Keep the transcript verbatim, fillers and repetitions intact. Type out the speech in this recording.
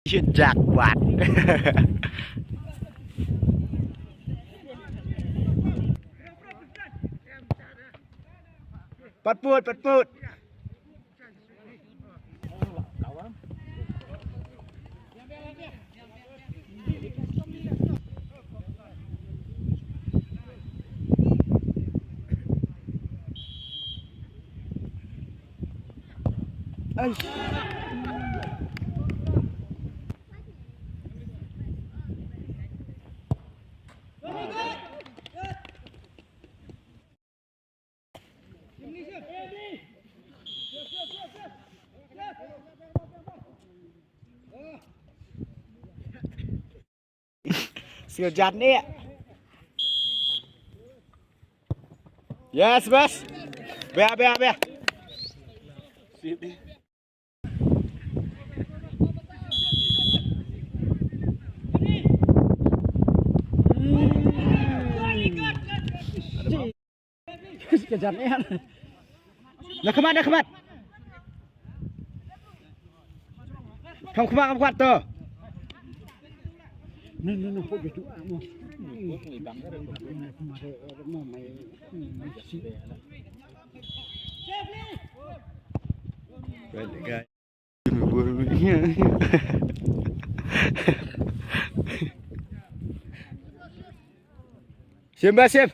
Shit, jackpot. Pat put, pat put. Skill jat ni. Yes, bas. Bea, bea, bea. Ka jan eh. Na khmat, na khmat. Kham khmat, kham khmat to. No, no, no, put it to, ah, no. Right, guys. Sim ba sim.